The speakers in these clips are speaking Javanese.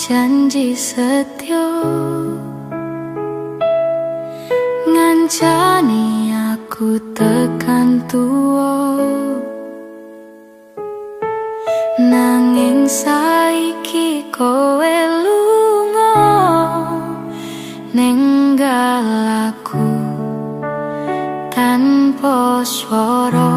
Janji setyo ngancani aku tekan tuwa, nanging saiki kowe lunga ninggal aku tanpa swara.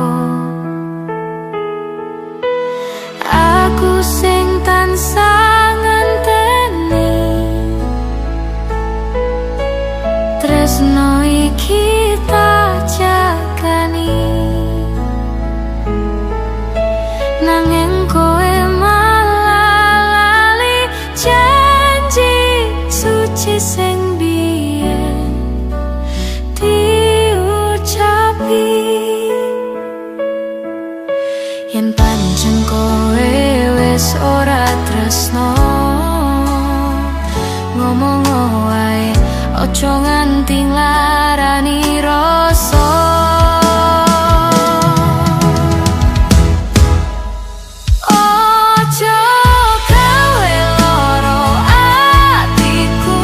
Aku sing tansah ngenteni tresno iki tak jagani, nanging kowe malah lali janji suci sing biyen diucapi. Yen pancen kowe wis ora tresno, ngomong wae ojo nganti nglarani rasa. Ojo gawe loro atiku,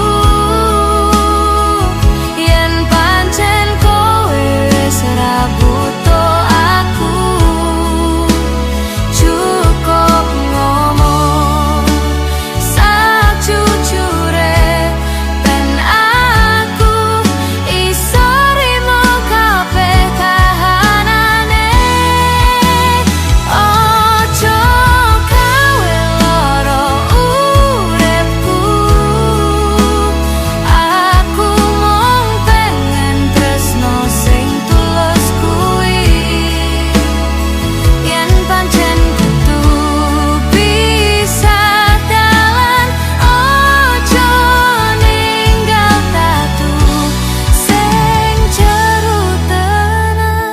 yen pancen kowe wis ra butuh aku, cukup ngomong sakjujure ben aku iso nrimo kabeh kahanane. Ojo gawe loro uripku, aku mung pengen tresno sing tulus kuwi. Yen pancen kudu pisah dalan, ojo ninggal tatu sing jeru tenan.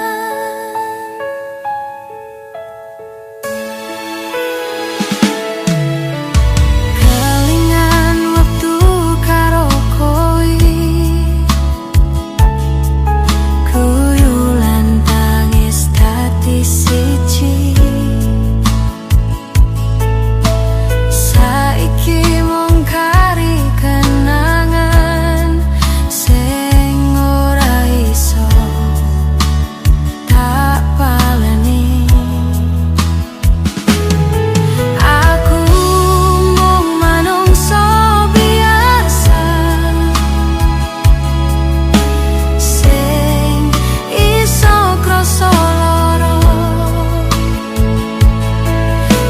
Kelingan wektu karo kowe, guyu lan tangis dadi siji. Saiki mung kari kenangan sing ora iso tak baleni. Aku mung manungsa biasa sing iso krasa lara.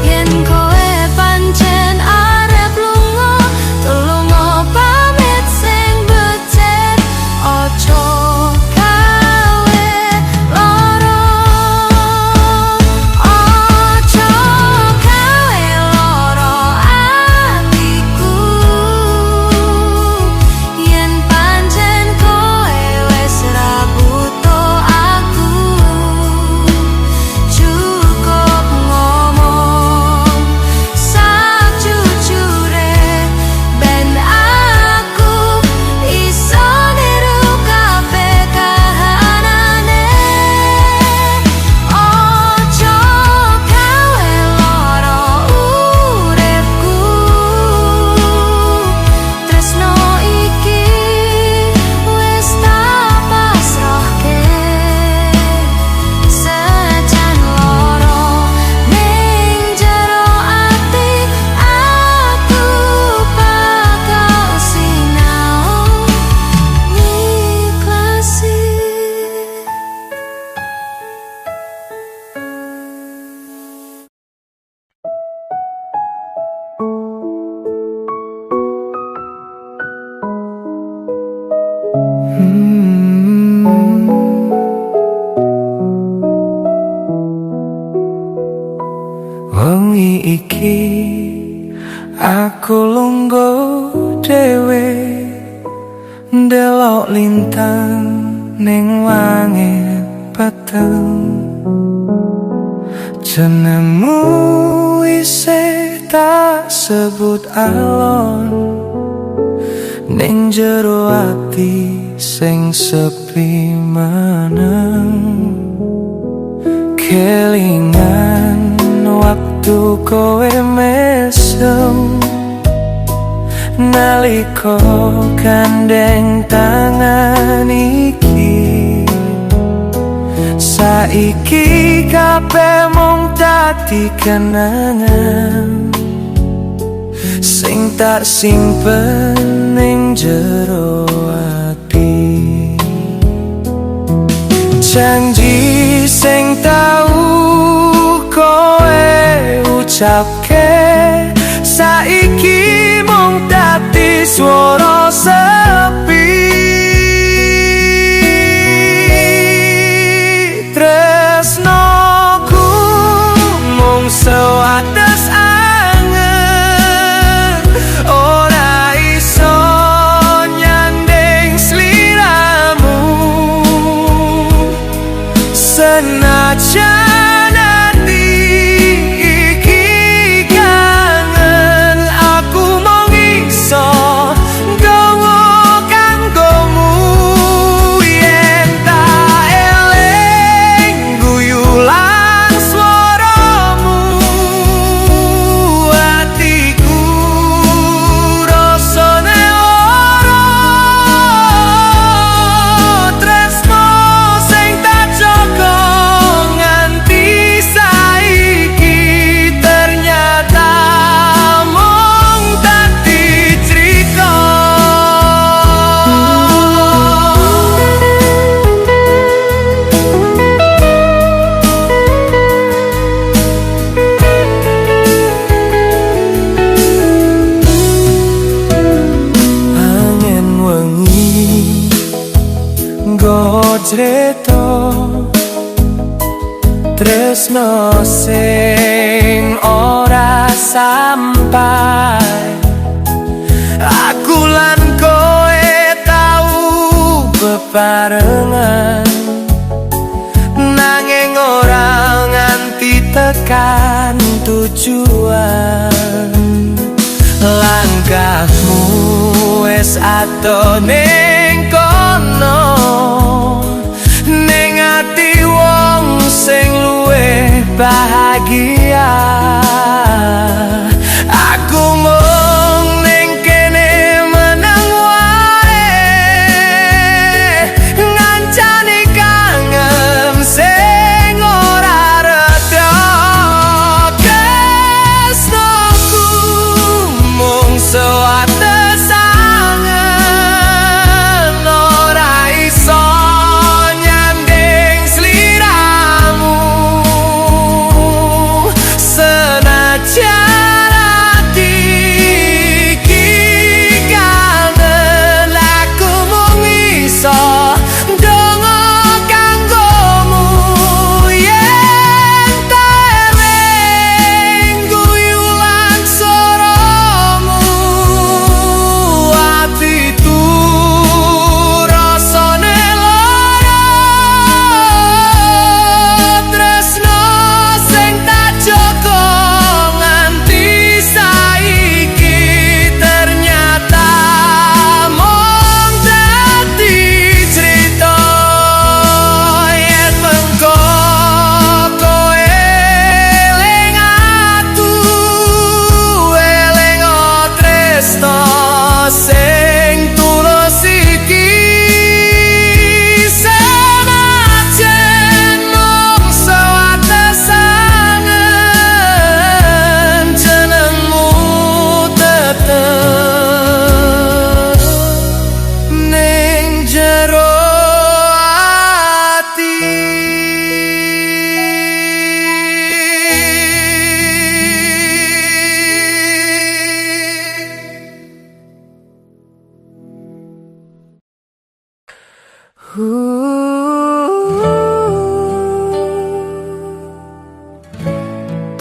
Yen kowe pancen arep lunga, tulunga pamit sing becik, ojo gawe lara. Ojo gawe lara atiku, yen pancen kowe wis ra butuh aku, cukup ngomong sakjujure ben aku iso niru kabeh kahanane. Ojo gawe lara uripku, tresno iki wis tak pasrahke. Senajan lara ning jero ati, aku bakal sinau ngikhlasi. Wengi iki aku lungguh dhewe, ndelok lintang ning langit peteng. Jenengmu isih tak sebut alon ning jero ati sing sepi meneng. Kelingan waktu kowe mesem. Nalika gandeng tangan iki, saiki kabeh mung dadi kenangan sing tak simpen ning jero ati. Janji sing tau kowe ucapke saiki mung dadi swara sepi. Tresnoku mung sewates angen, ora iso nyanding sliramu. Senajan ati iki kangen, aku mung iso ndonga kanggomu. Yen tak eling guyu lan swaramu, atiku rasane lara. Tresno sing tak jaga nganti saiki ternyata mung dadi crita. Angin wengi nggo crita tresno sing ora sampai. Aku lan kowe tau bebarengan, nanging ora nganti tekan tujuan. Langkahmu wis adoh ning kono, ning ati wong sing luwih bahagia. Aku mung ning kene meneng wae, ngancani kangen sing ora reda. Tresnoku mung sewates angen, ora iso nyanding sliramu. Senajan ati iki kangen, aku mung iso ndonga kanggomu. Yen tak eling guyu lan swaramu, atiku rasane lara. Tresno sing tak jaga nganti saiki ternyata mung dadi crita. Yen mengko kowe eling aku, eling tresno sing tulus iki. Senajan mung sewates angen, jenengmu tetep ning jero ati.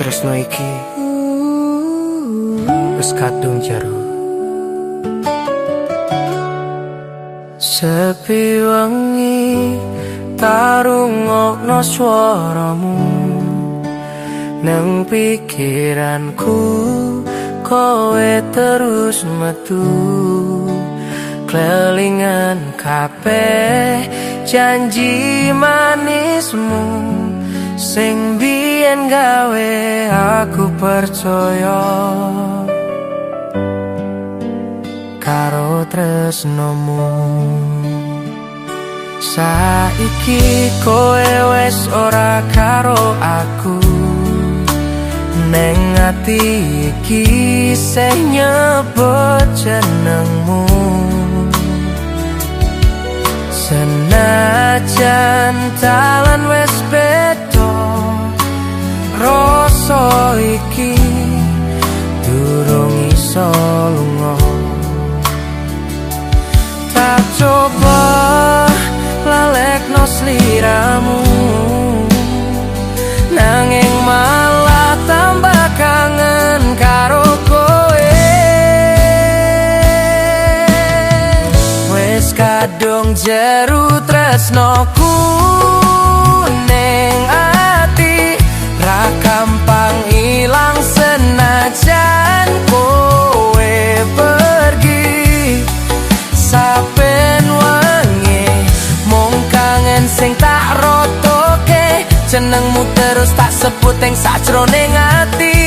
Tresno iki wis kadung jero. Sepi wengi tarungokno swaramu, nang pikiranku kowe terus metu. Kelingan kabeh janji manismu sing biyen gawe aku percaya. tresnomu. Saiki kowe wis ora karo aku, neng ati iki isih nyebut jenengmu. Senajan dalan wis beda, rasa iki durung iso lunga. Tak coba lalekno sliramu, nanging malah tambah kangen karo kowe. Wis kadung jeru tresnoku ning ati, ra gampang ilang senajan kowe pergi. Saben wengi mung kangen sing tak rotoke, jenengmu terus tak sebut ing sajroning ati.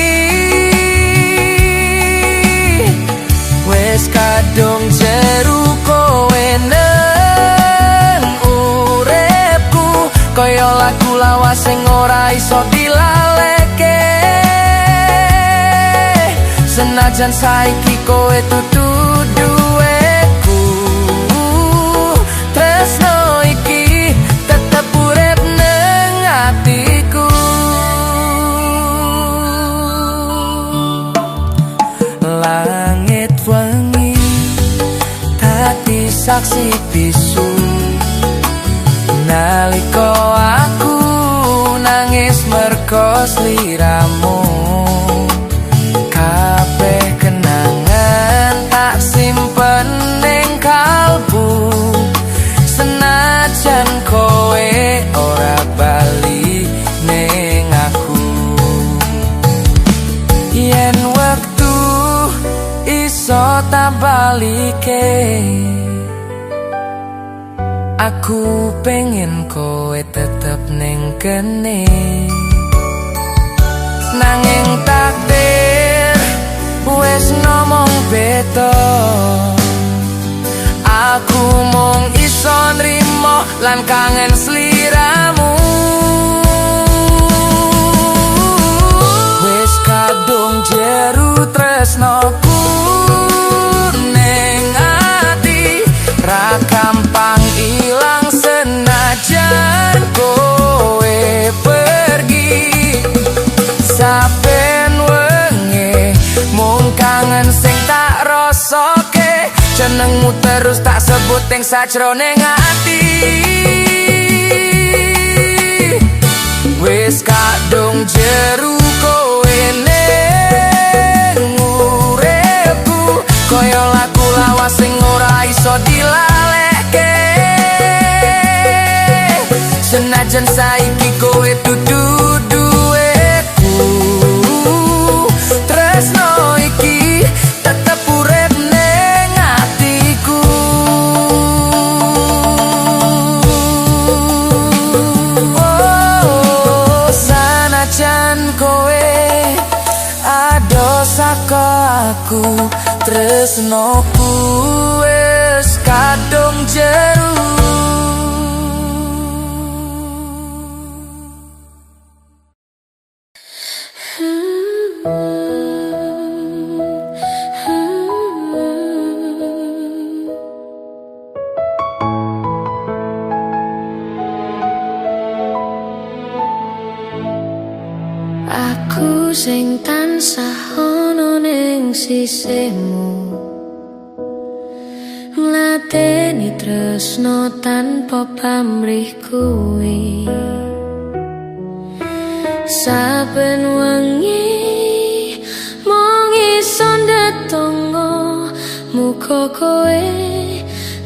Wis kadung jeru kowe neng uripku, kaya lagu lawas sing ora iso dilaleke. Senajan saiki kowe dudu duweku, tresno iki tetep urip neng atiku. Langit wengi dadi saksi bisu, nalika aku nangis mergo sliramu. Kabeh kenangan tak simpen ning kalbu, senajan kowe ora bali ning aku. Yen wektu iso tak balike, aku pengen kowe tetep ning kene. Nanging takdir wis ngomong beda, aku mung iso nrimo lan kangen sliramu. Wis kadung jeru tresnoku ning ati, ra gampang ilang senajan kowe pergi. Saben wengi mung kangen sing tak rasoke, jenengmu terus tak sebut ing sajroning ati. Wis kadung jeru kowe ning uripku, kaya lagu lawas sing ora iso dilaleke. Senajan saiki kowe dudu duweku, tresno iki tetep urip ning atiku. Oh, sanajan kowe adoh saka aku, tresnoku wis kadung jeru. Aku sing tansah ana ning sisihmu, ngladeni tresno tanpa pamrih kuwi. Saben wengi mung iso ndedonga, muga kowe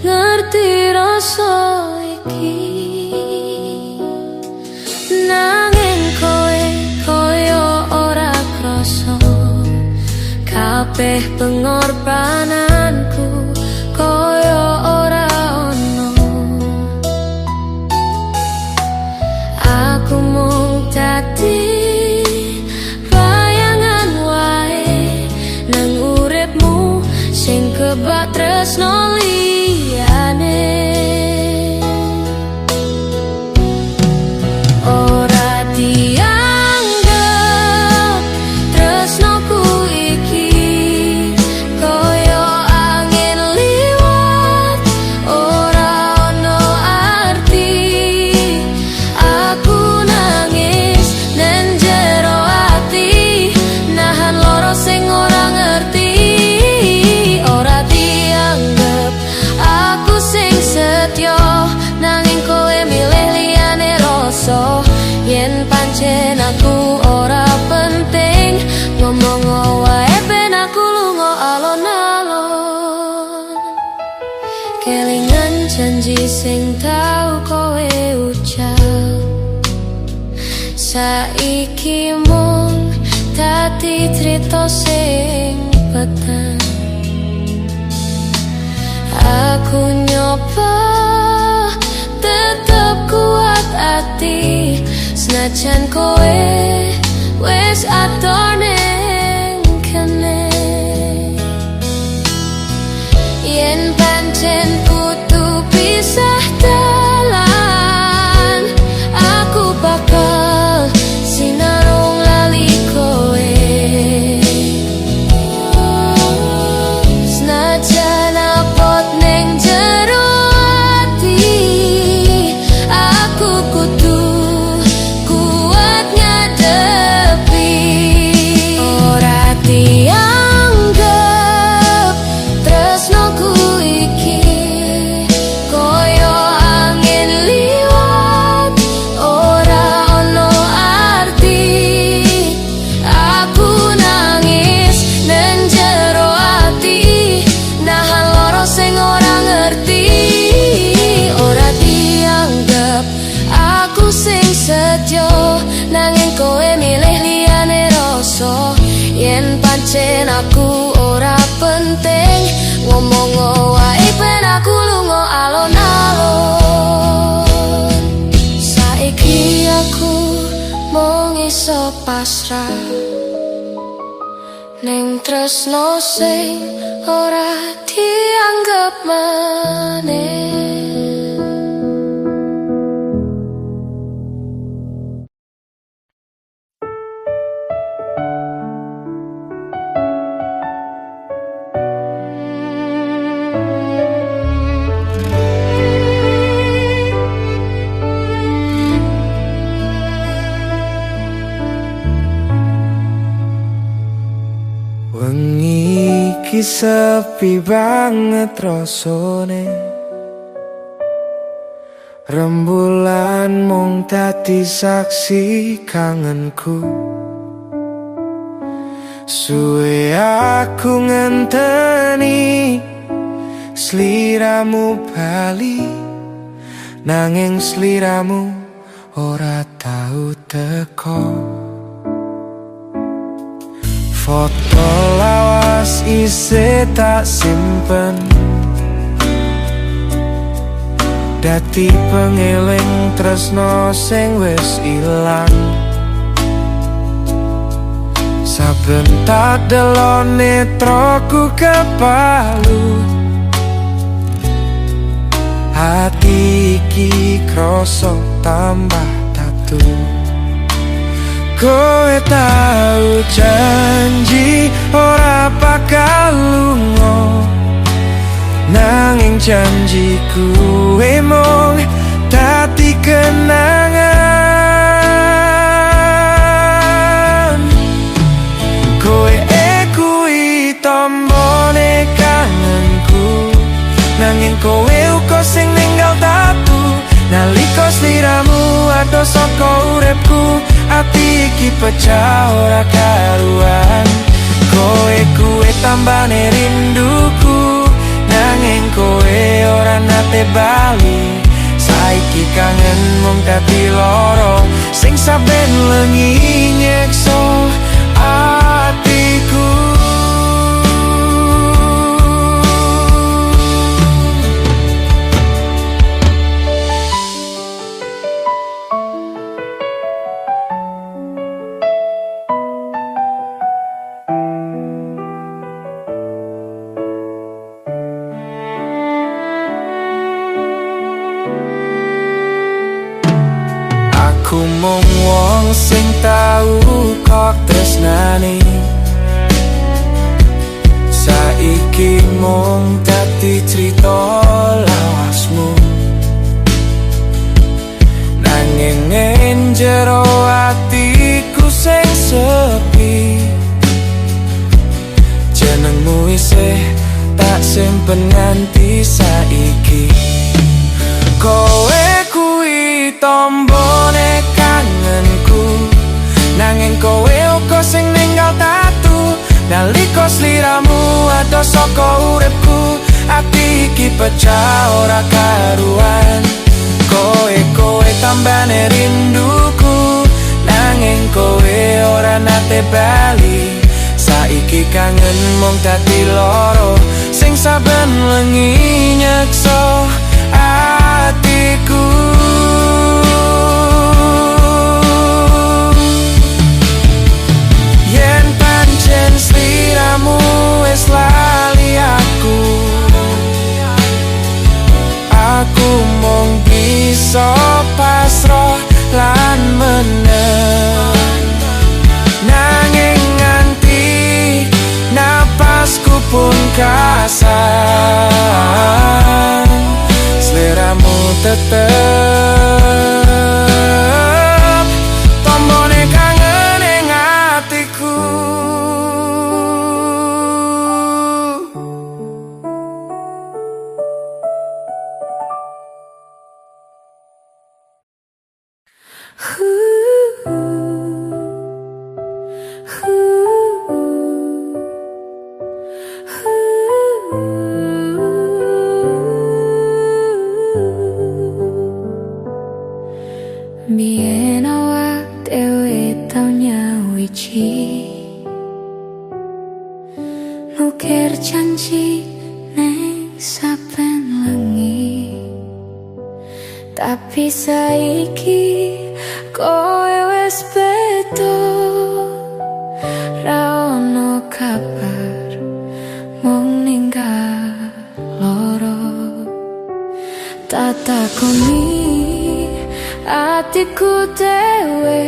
ngerti rasa iki. Nanging kowe kaya ora krasa, kabeh pengorbananku kaya ora ono. Aku mung dadi bayangan wae nang uripmu sing kebak tresno. tresno liyane. Ora dianggep tresnoku iki kaya angin liwat, ora ono arti. Aku nangis neng jero ati, nahan loro sing ora ngerti. Ora dianggep aku sing setya, nanging kowe milih liyane rasa. Yen pancen aku ora penting, ngomong wae ben aku lunga alon-alon. Kelingan janji sing tau kowe ucap, saiki mung dadi crita sing peteng. Aku nyoba tetep kuat ati, senajan kowe wis adoh ning kene. Yen pancen kudu pisah dalan, aku bakal sinarung lali kowe. Senajan abot ning jero ati, aku kudu kuat ngadepi. Ora dianggep tresnoku iki kaya angin liwat, ora ono arti. Aku nangis neng jero ati, nahan loro sing ora ngerti. Ora dianggep aku sing setya, nanging kowe milih liyane rasa. Yen pancen aku ora penting, ngomong wae ben aku lunga alon-alon. Saiki aku mung iso pasrah ning tresno sing ora dianggep maneh. Wengi iki sepi banget rasane, rembulan mung dadi saksi kangenku. Suwe aku ngenteni sliramu bali, nanging sliramu ora tau teko. Foto lawas isih tak simpen, dadi pengeling tresno sing wis ilang. Saben tak delok netroku kepalu, hati iki kroso tambah tatu. Kowe tau janji ora bakal lunga, nanging janji kuwe mung dadi kenangan. Kowe kuwi tombone kangenku, nanging kowe uga sing ninggal tatu. Nalika sliramu adoh saka uripku, ati iki pecah ora karuan. Kowe kuwe tambane rinduku, nanging kowe ora nate bali. Saiki kangen mung dadi loro sing saben wengi nyekso atiku. Mung wong sing tau kok tresnani, saiki mung dadi crita lawasmu. Nanging ing jero atiku sing sepi, jenengmu isih tak simpen nganti saiki. Kowe kuwi tombone kangenku, nanging kowe uga sing ninggal tatu. Nalika sliramu adoh saka uripku, ati iki pecah ora karuan. Kowe, kowe tambane rinduku, nanging kowe ora nate bali. Saiki kangen mung dadi loro sing saben wengi nyekso atiku. Yen pancen sliramu wis lali aku, aku mung bisa pasrah lan meneng. Nanging nganti napasku pungkasan, sliramu tetep tombone kangen ing atiku. Biyen awak dhewe tau nyawiji, nukir janji neng saben wengi. Tapi saiki kowe wis beda, ra ono kabar mung ninggal loro. Tak takoni atiku dhewe,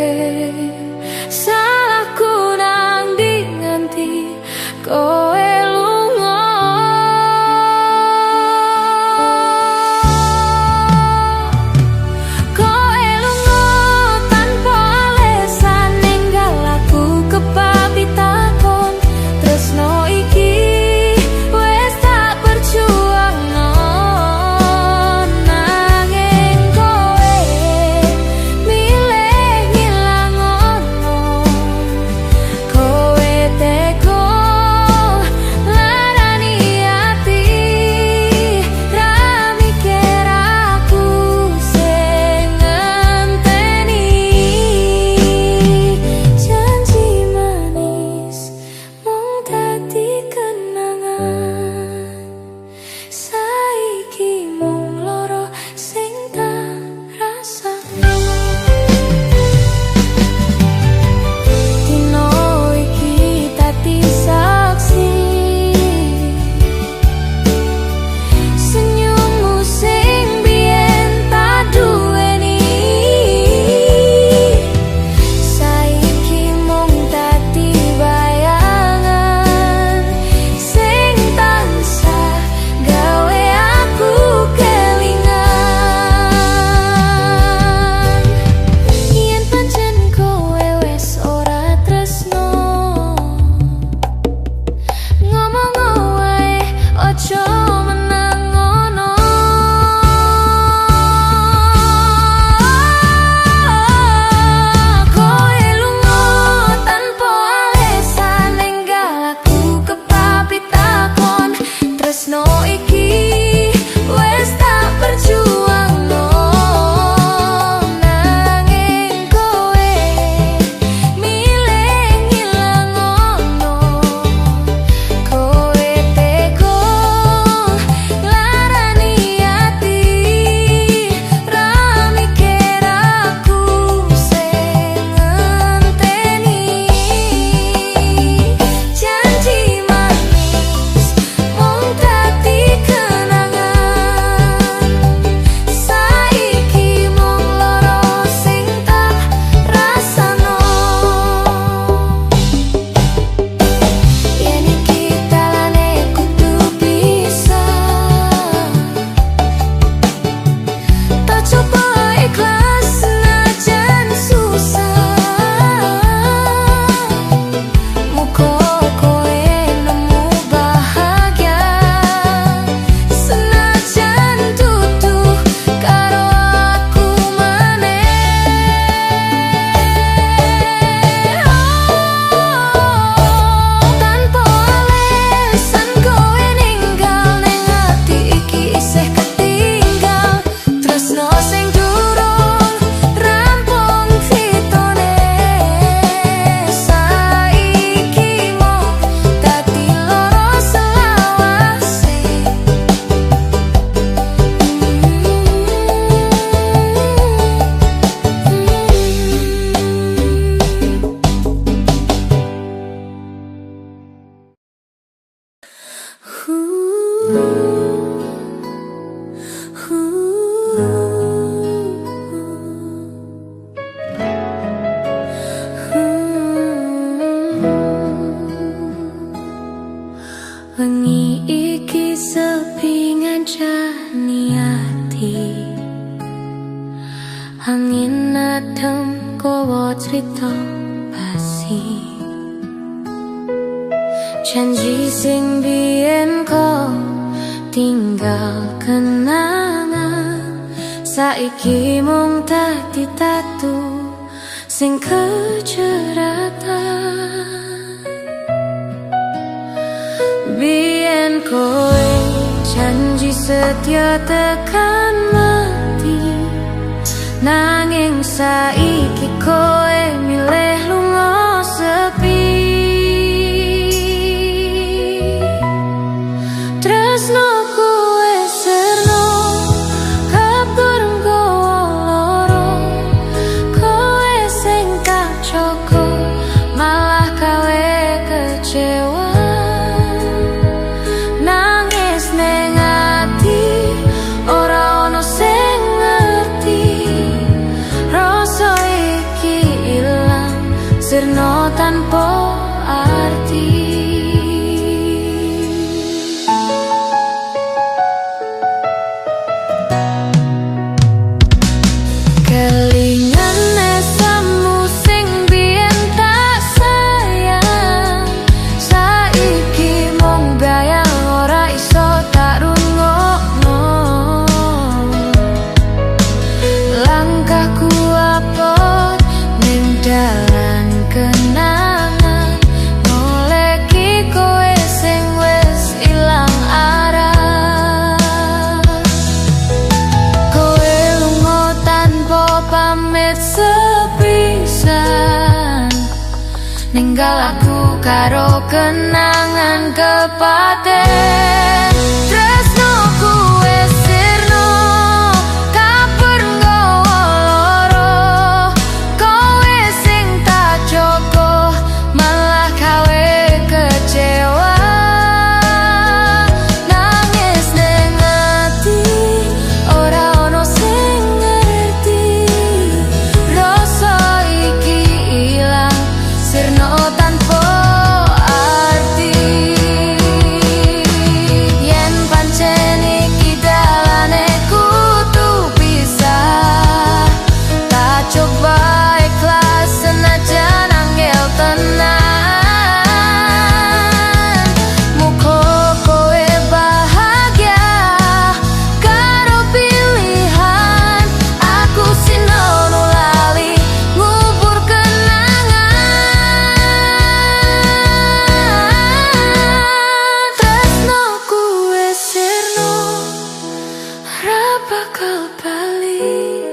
salahku nang ndi nganti kowe lunga. Kowe lunga tanpa alasan, ninggal aku kepapitakon. Tresno iki wis tak perjuangno, nanging kowe milih ngilangono. Wengi iki sepi ngancani ati, angin adem kowo crita basi. Janji sing biyen kok tinggal kenangan, saiki mung dadi tatu sing keceratan. Biyen kowe janji setia tekan mati, nanging saiki kowe milih lunga sepi. Tresnoku wis sirna, kabur nggawa lara. Kowe sing tak jaga malah gawe kecewa. Nangis ning ati ora ono sing ngerti, rasa iki ilang sirna tanpa arti. Kelingan esamu sing biyen tak sayang, saiki mung bayang ora iso tak rungokno. Langkahku abot ning dalan kenangan, goleki kowe sing wis ilang arah. Kowe lunga tanpa pamit sepisan, ninggal aku karo kenangan kepaten. Tresnoku wis sirna, kabur nggawa lara. Kowe sing tak jaga malah gawe kecewa. Nangis ning ati ora ono sing ngerti, rasa iki ilang sirna tanpa arti. Yen pancen iki dalane kudu pisah, tak coba ikhlas senajan angel tenan. Muga kowe bahagia karo pilihan, aku sinau lali ngubur kenangan. Tresnoku wis sirna, ora bakal bali,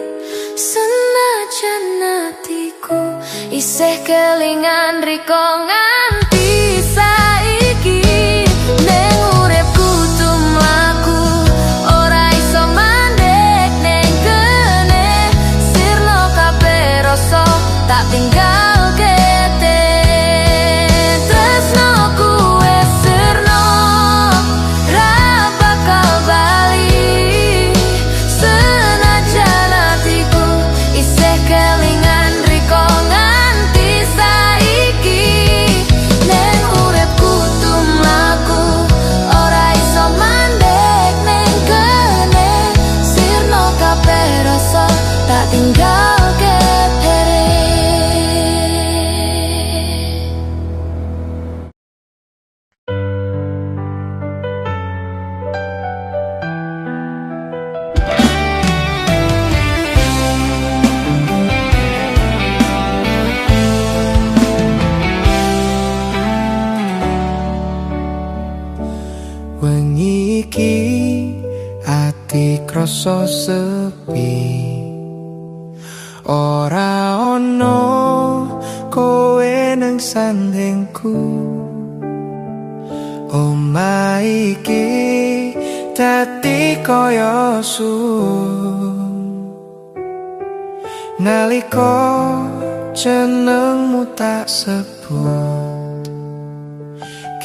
senajan atiku isih kelingan riko nganti saiki. Neng uripku tumlaku ora iso mandek neng kene, sirna kabeh rasa tak tinggal kete. Tresnoku wis sirna, ra bakal bali, senajan atiku isih kelingan riko nganti saiki. Neng uripku tumlaku ora iso mandek neng kene, sirna kabeh rasa tak tinggal ketere. Wengi iki ati krasa sepi, ora ono kowe nang sandingku. Omah iki dadi kaya suwung nalika jenengmu tak sebut.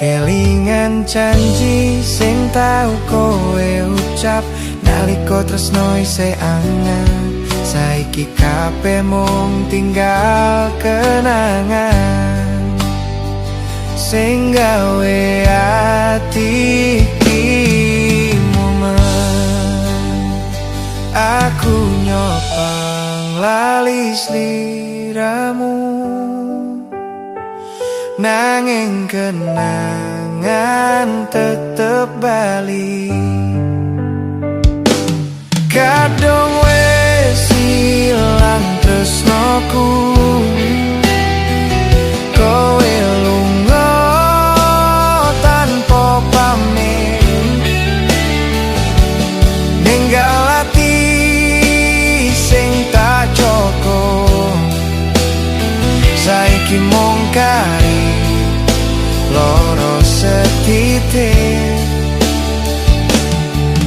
Kelingan janji sing tau kowe ucap nalika tresno isih anget. Saiki kabeh mung tinggal kenangan sing gawe ati iki mumet. Aku nyopang lali sliramu, nanging kenangan tetep bali. Kadung wis ilang tresnoku, kowe lunga tanpa pamit, ninggal ati sing tak jogo. Saiki mung kari loro setitik.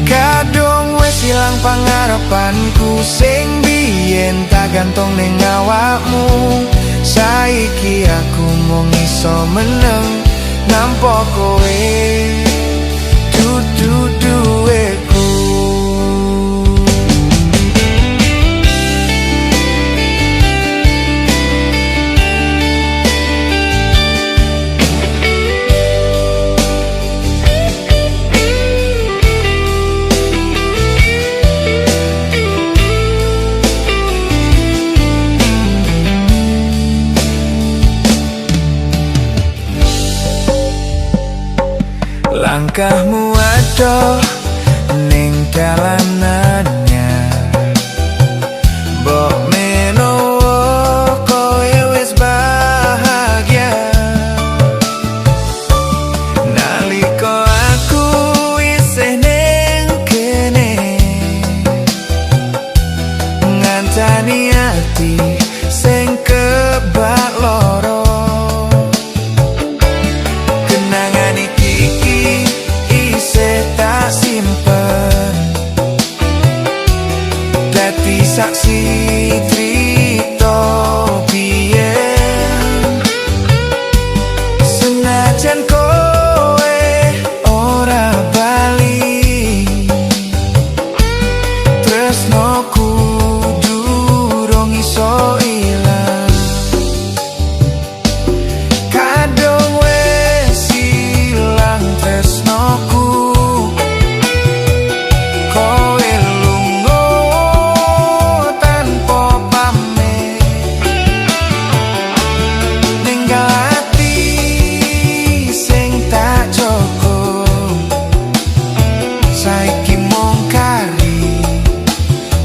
Kadung wis ilang pangarepanku sing biyen tak gantung ning awakmu. Saiki aku mung iso meneng nampa kowe dudu duweku. Langkahmu adoh ning dalanannya, mbok menowo kowe wis bahagia. Nalika aku isih ning kene, ngancani ati sing kebak loro. Kenangan iki isih tak simpen, dadi saksi crita biyen. Senajan kowe ora bali, tresnoku durung iso ilang. Kadung wis ilang tresnoku, kowe lunga tanpa pamit, ninggal ati sing tak jogo. Saiki mung kari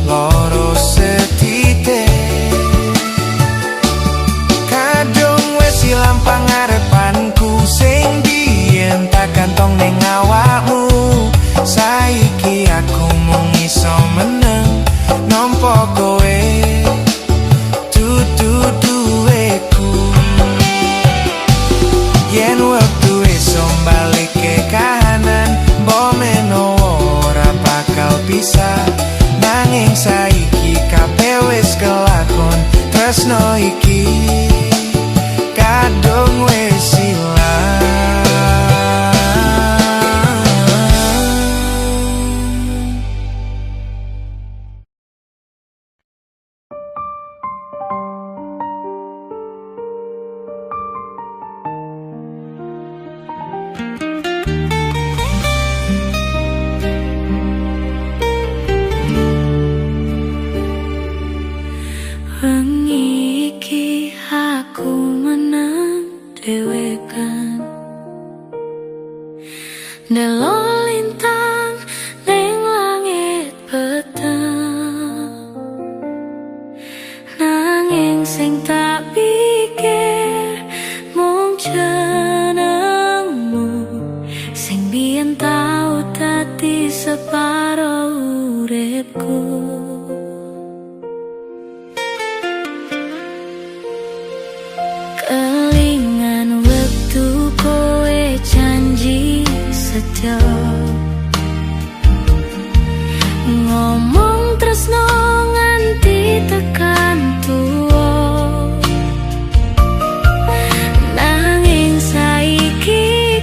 loro setitik. Kadung wis ilang pangarepanku sing biyen tak gantung ning awakmu. Saiki aku mung iso meneng nampa kowe dudu duweku. Yen wektu iso balikke kahanan, mbok menowo ora bakal pisah. Nanging saiki kabeh wis kelakon, tresno iki kadung wis ilang. Wengi iki aku meneng dhewekan, ndelok lintang ning langit peteng. Nanging sing tak pikir mung jenengmu, sing biyen tau dadi separo uripku. Kelingan wektu kowe janji setya, ngomong tresno nganti tekan tuwa. Nanging saiki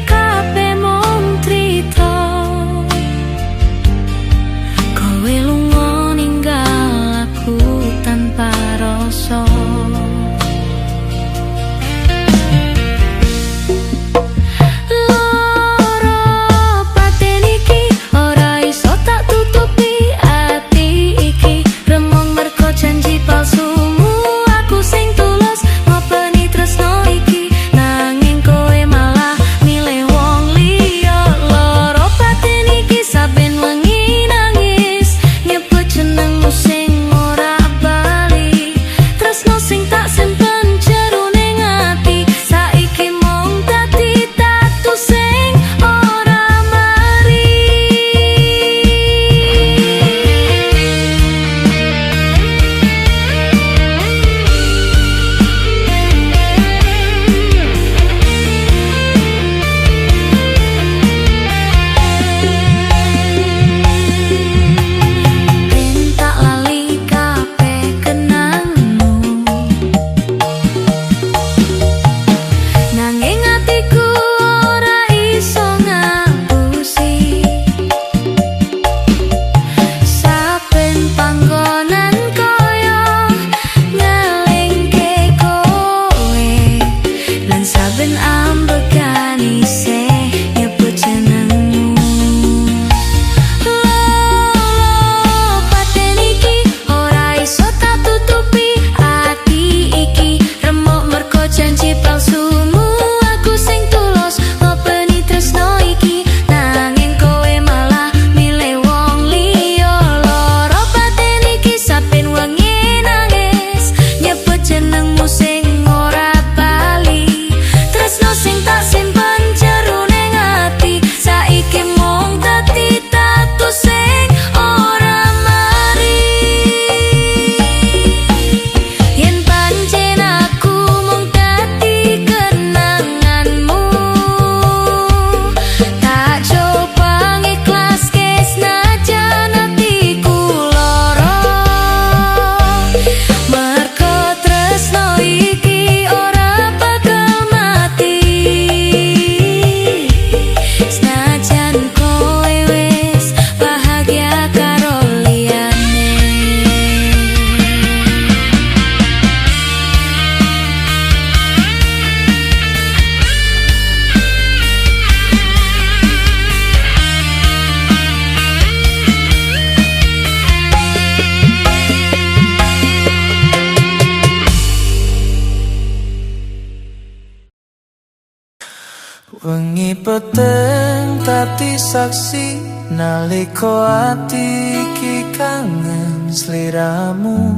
Wengi peteng tati saksi nalika ati iki kangen sliramu.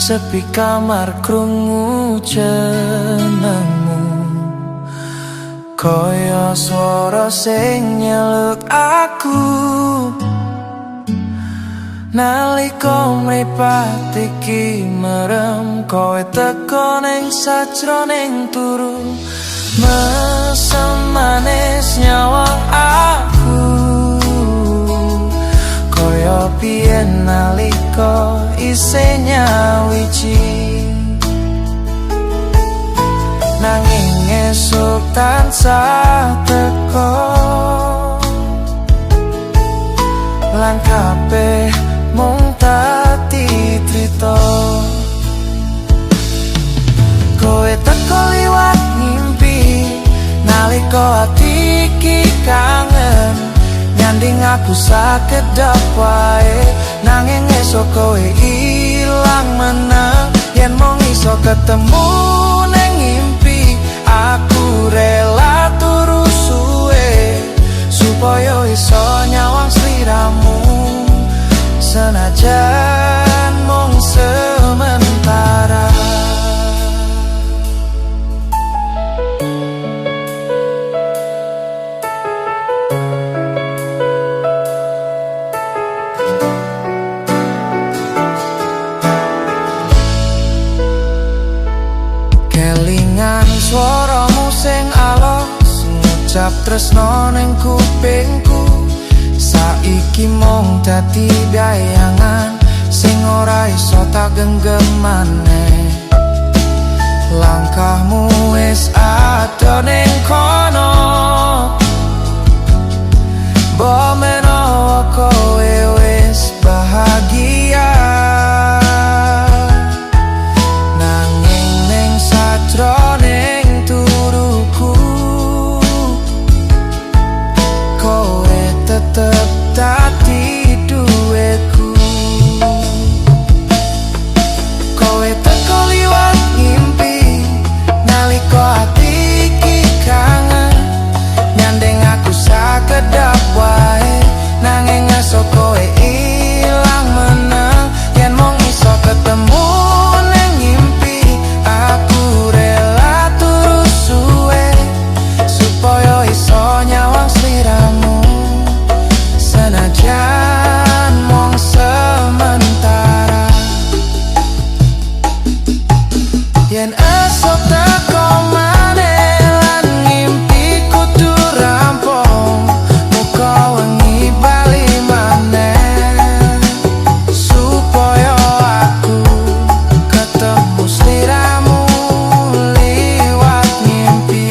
Sepi kamar krungu jenengmu, kaya swara sing nyeluk aku. Nalika mripat iki merem, kowe teko ning sajroning turu, mesem manis nyawang aku. Kaya biyen nalika isih nyawiji, nanging esuk tansah teko lan kabeh mung dadi trito. Kowe teko liwat ngimpi nalika ati iki kangen, nyanding aku sakedap wae, nanging esuk kowe ilang meneng. Yen mung iso ketemu ning ngimpi, aku rela turu suwe supaya iso nyawang sliramu, senajan mung sementara. Kelingan swaramu sing alus ngucap tresno ning kupingku, saiki mung dadi bayangan sing ora iso tak genggam maneh. Langkahmu wis adoh ning kono, mbok menawa kowe wis bahagia. Nanging ning sajroning turuku, kowe tetep dadi duweku. Kowe teko liwat ngimpi nalika ati iki kangen, nyanding aku sakedap wae, nanging esuk kowe ilang meneng. Yen mung iso ketemu ning ngimpi, aku rela turu suwe supaya iso nyawang sliramu, senajan mung sementara. Yen esuk teko maneh lan ngimpi kudu rampung, muga wengi bali maneh supaya aku ketemu sliramu liwat ngimpi.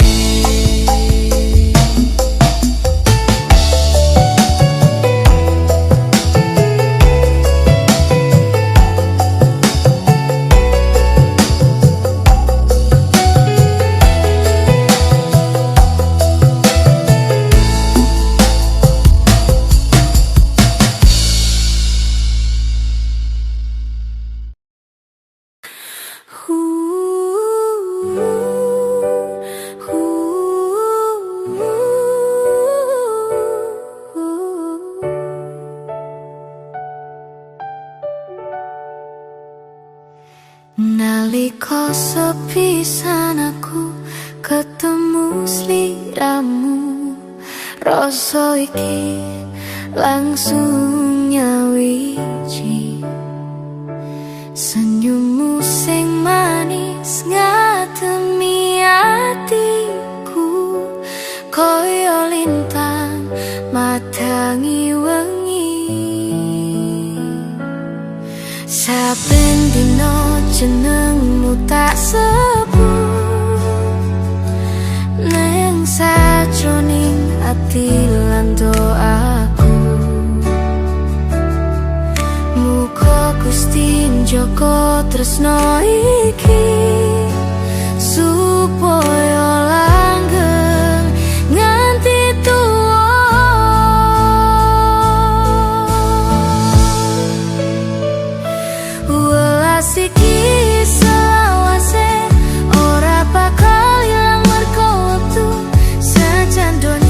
Nalika sepisan aku ketemu sliramu, rasa iki langsung nyawiji. Senyummu sing manis ngademi atiku, kaya lintang madangi wengi. Saben dina jenengmu tak sebut neng sajroning ati lan doaku. Muga Gusti njaga tresno iki supaya langgeng nganti tuwa. Welas iki selawase ora bakal ilang merko wektu, senajan.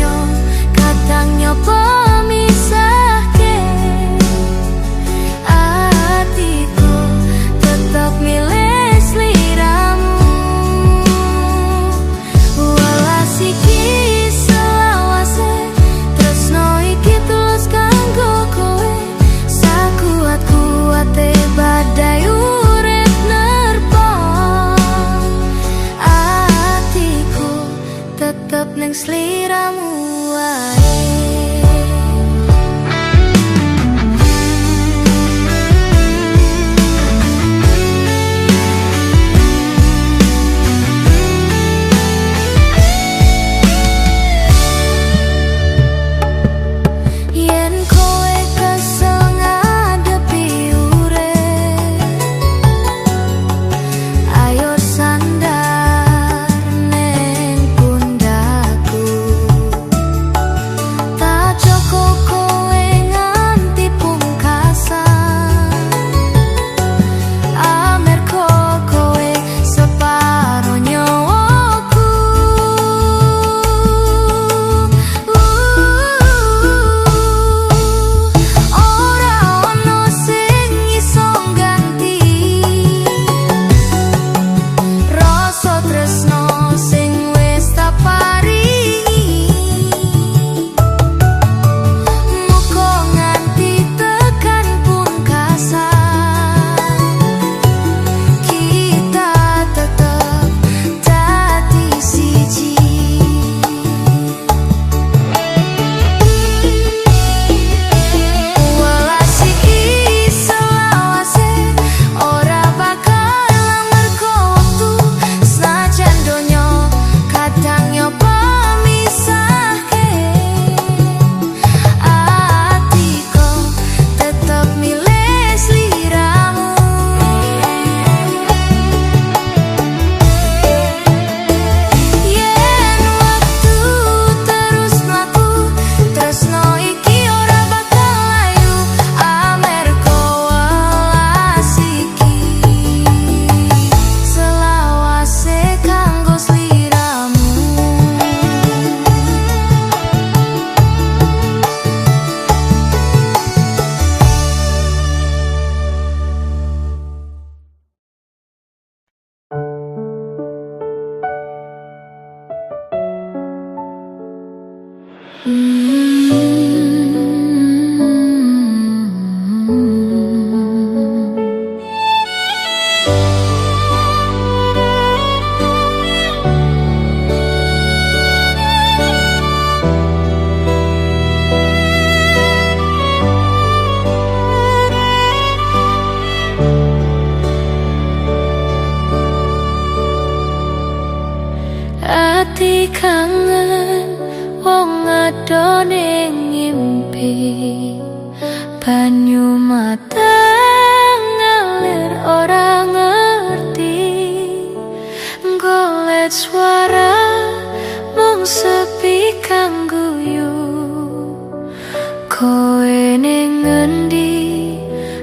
Kowe ning ngendi,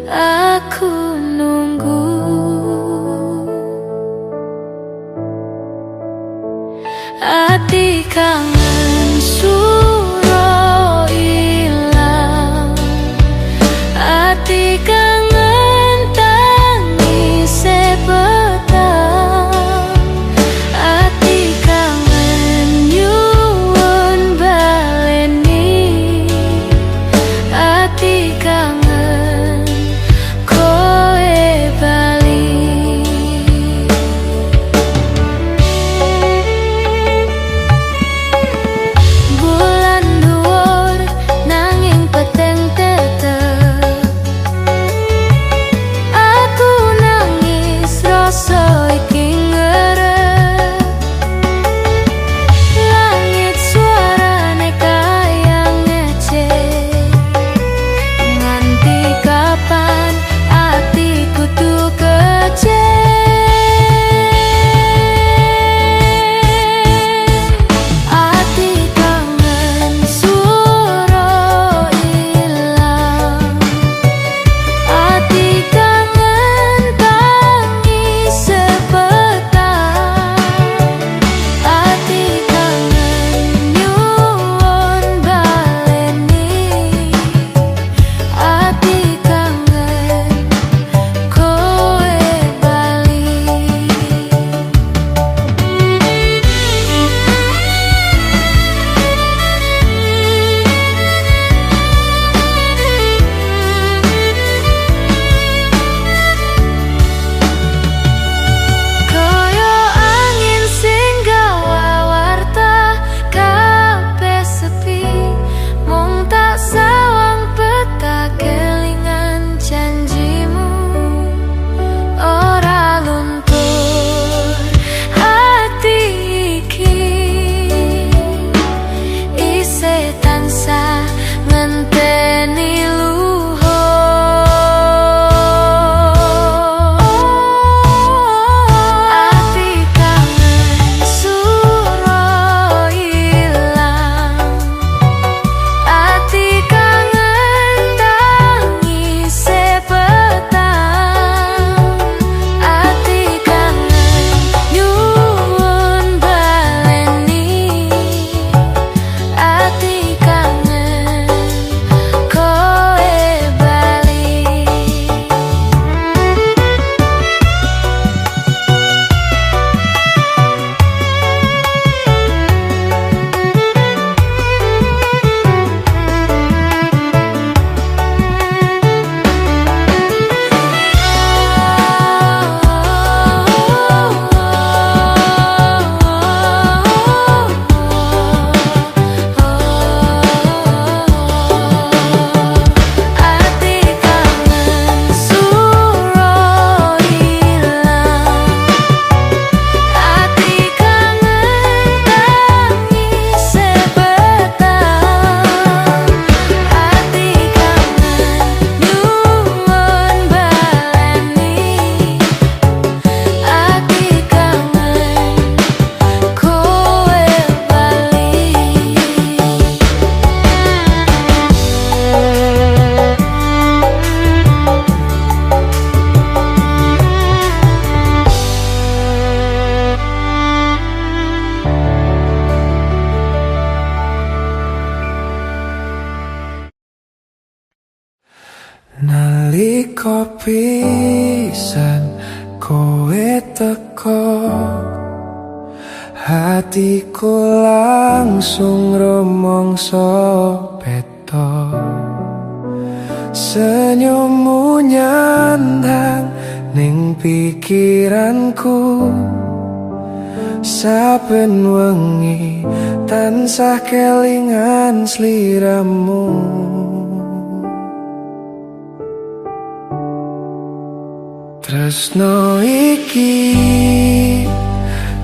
aku nunggu. Ati kangen suro ilang, ati kangen tangise petang, ati kangen nyuwun baleni, ati kangen kowe bali. Bulan dhuwur nanging peteng tetep, aku nangis rasa iki ngerep. Langit suarane kaya ngecek, nganti kapan ati kudu kecek. Ati kangen suro ilang, ati kangen tangise petang, ati kangen nyuwun baleni, ati kangen kowe bali. Kaya angin sing gawa warta, kabeh sepi, mung tak sawang peta kelingan janjimu. Ora luntur hati iki, isih tansah ngenteni luhur. Ati kangen suro ilang, ati kangen tangise petang, ati kangen nyuwun baleni, ati kangen kowe bali. Ati kangen suro ilang, ati kangen tangise petang, ati kangen nyuwun baleni, ati kangen kowe bali. Nalika pisan kowe teko, hatiku langsung rumangsa beda. Senyummu nyandang ning pikiranku, saben wengi tansah kelingan sliramu. Tresno iki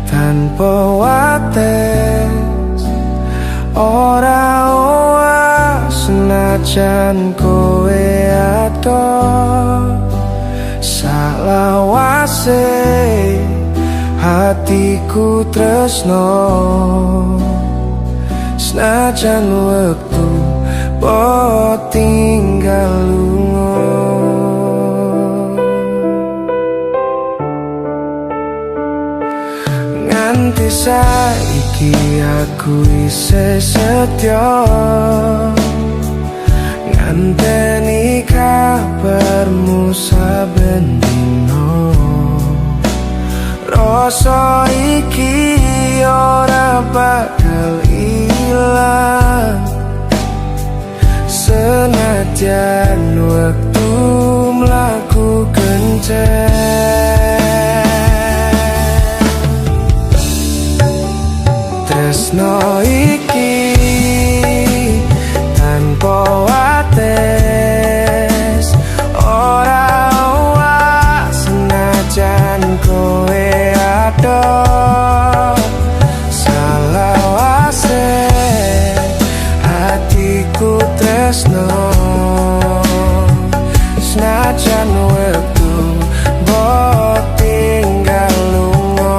tanpa wates, ora owah senajan kowe adoh. Salawase hatiku tresno, senajan wektu mbok tinggal lunga. Nganti saiki aku isih setya, nganteni kabarmu saben dino. Rasa iki ora bakal ilang, senajan wektu mlaku kenceng. Tresno iki tanpa wates, ora owah senajan kowe adoh. Salawase atiku tresno, senajan wektu mbok tinggal lunga.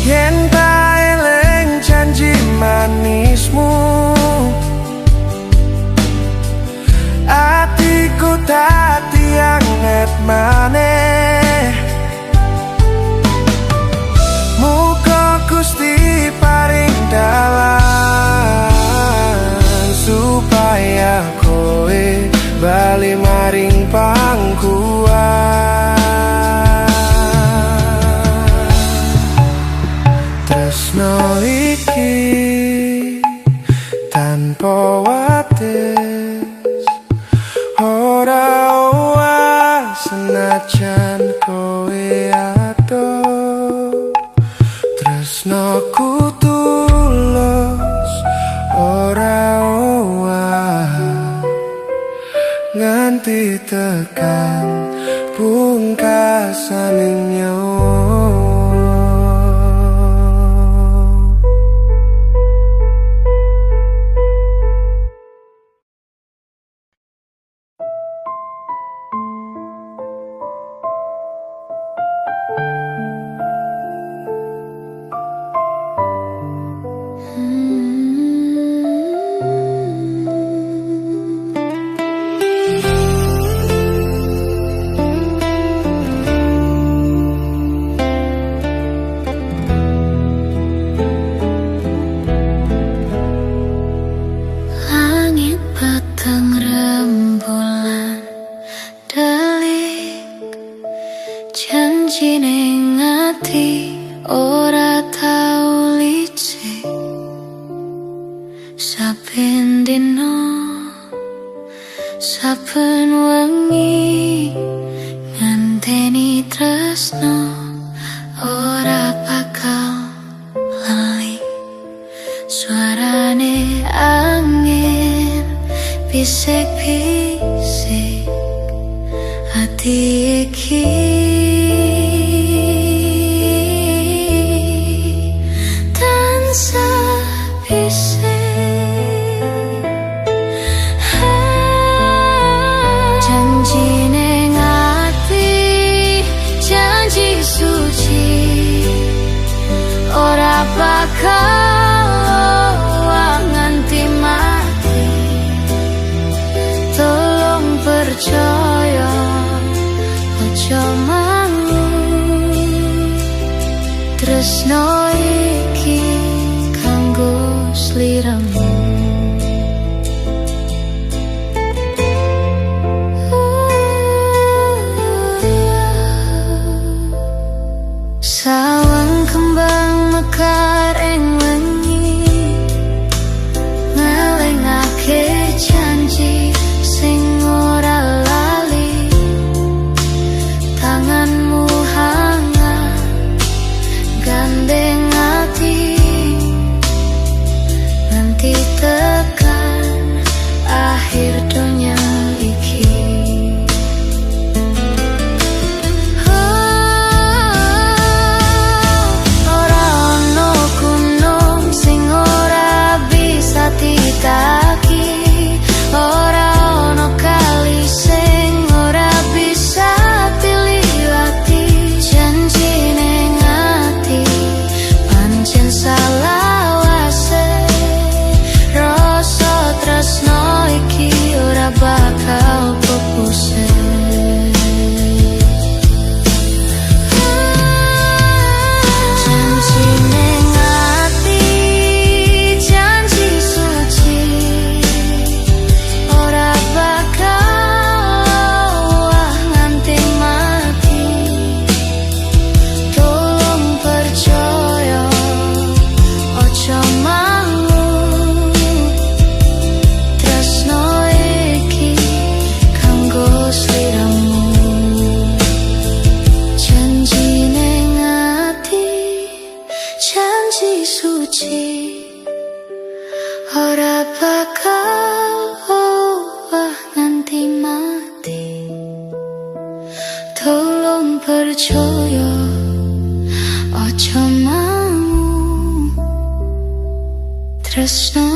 Yen tak eling janji manismu, atiku dadi anget maneh. Muga Gusti paring dalan supaya kowe bali maring pangkuan. Tresno iki tanpa wates, ora owah senajan kowe adoh. Tresnoku tulus ora owah, nganti tekan pungkasane nyawa. Langit peteng rembulan delik, janji ning ati ora tau licik. Saben dina, saben wengi, nganteni tresno ora bakal lali. Suarane angin bisik-bisik ati iki tansah bisik. Janji ning ati, janji suci, ora bakal owah nganti mati. Tolong percaya, ojo malu, tresno iki kanggo sliramu. Sawang kembang mekar ing wengi, ngelingake janji sing ora lali. Tanganmu hangat gandeng ati, nganti tekan akhir dunya iki. Ora ono gunung sing ora bisa ditaki, ora ono kali sing ora bisa diliwati. Janji ning ati pancen salawase.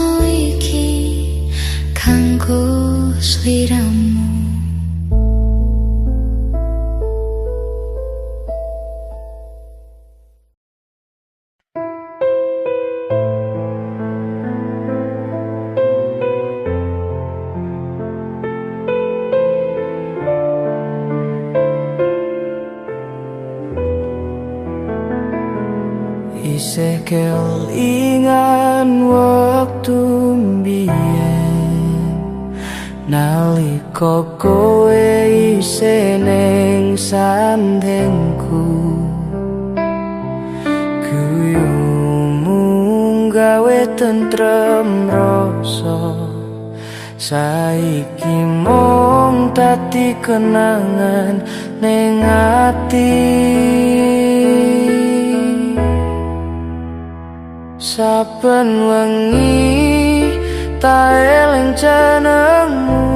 tresno iki kanggo sliramu. Isih kelingan wektu mbiyen, nalika kowe isih ning sandingku. Guyumu gawe tentrem rasa, saiki mung dadi kenangan ning ati. Saben wengi ta eling jenengmu,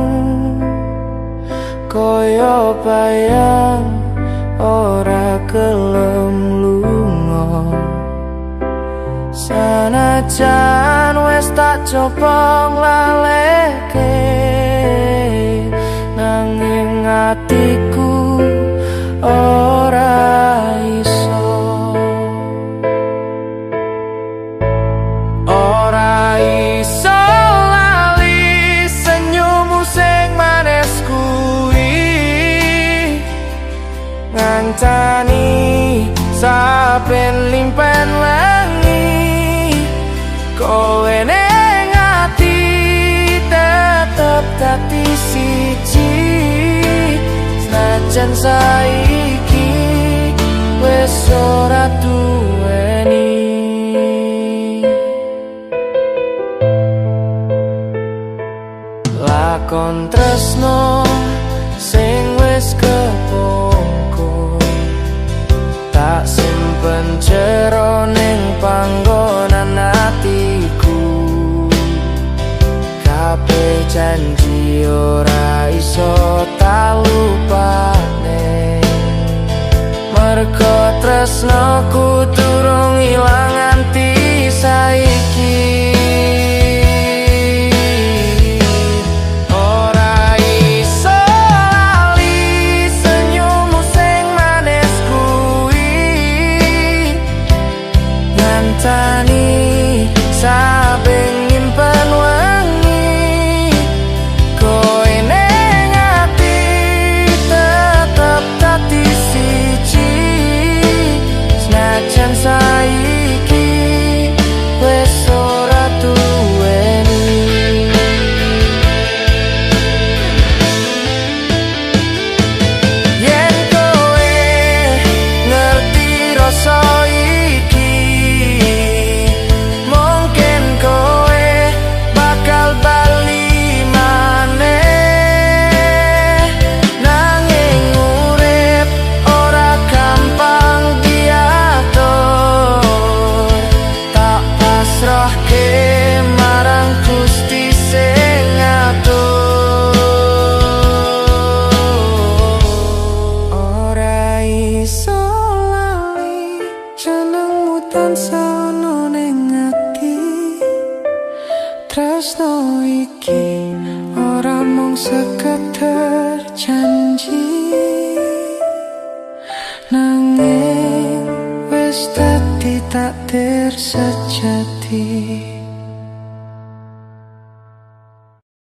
kaya bayang ora gelem lunga. Sanajan wis tak coba nglaleke, nanging atiku ora iso. Ora iso lali senyummu sing manis kuwi, ngancani saben limpen wengi. Kowe ning ati tetep dadi siji, senajan saiki wis ora duweni. Lakon tresno sing wis kepungkur, tak simpen jero ning panggonan atiku. Kabeh janji ora iso tak lupane, mergo tresnoku durung ilang nganti saiki. Ora iso lali senyummu sing manis kuwi, ngancani saben nyimpen wengi. Kowe ning ati tetep dadi siji, senajan saiki wis ora duweni. Yen kowe ngerti rasa iki, mungkin kowe bakal bali maneh. Nanging urip ora gampang diatur, tak pasrahke marang Gusti sing ngatur. Ora iso lali jenengmu tansah ana ning ati. Tresno iki ora mung sekedar janji, nanging wis dadi takdir sejati.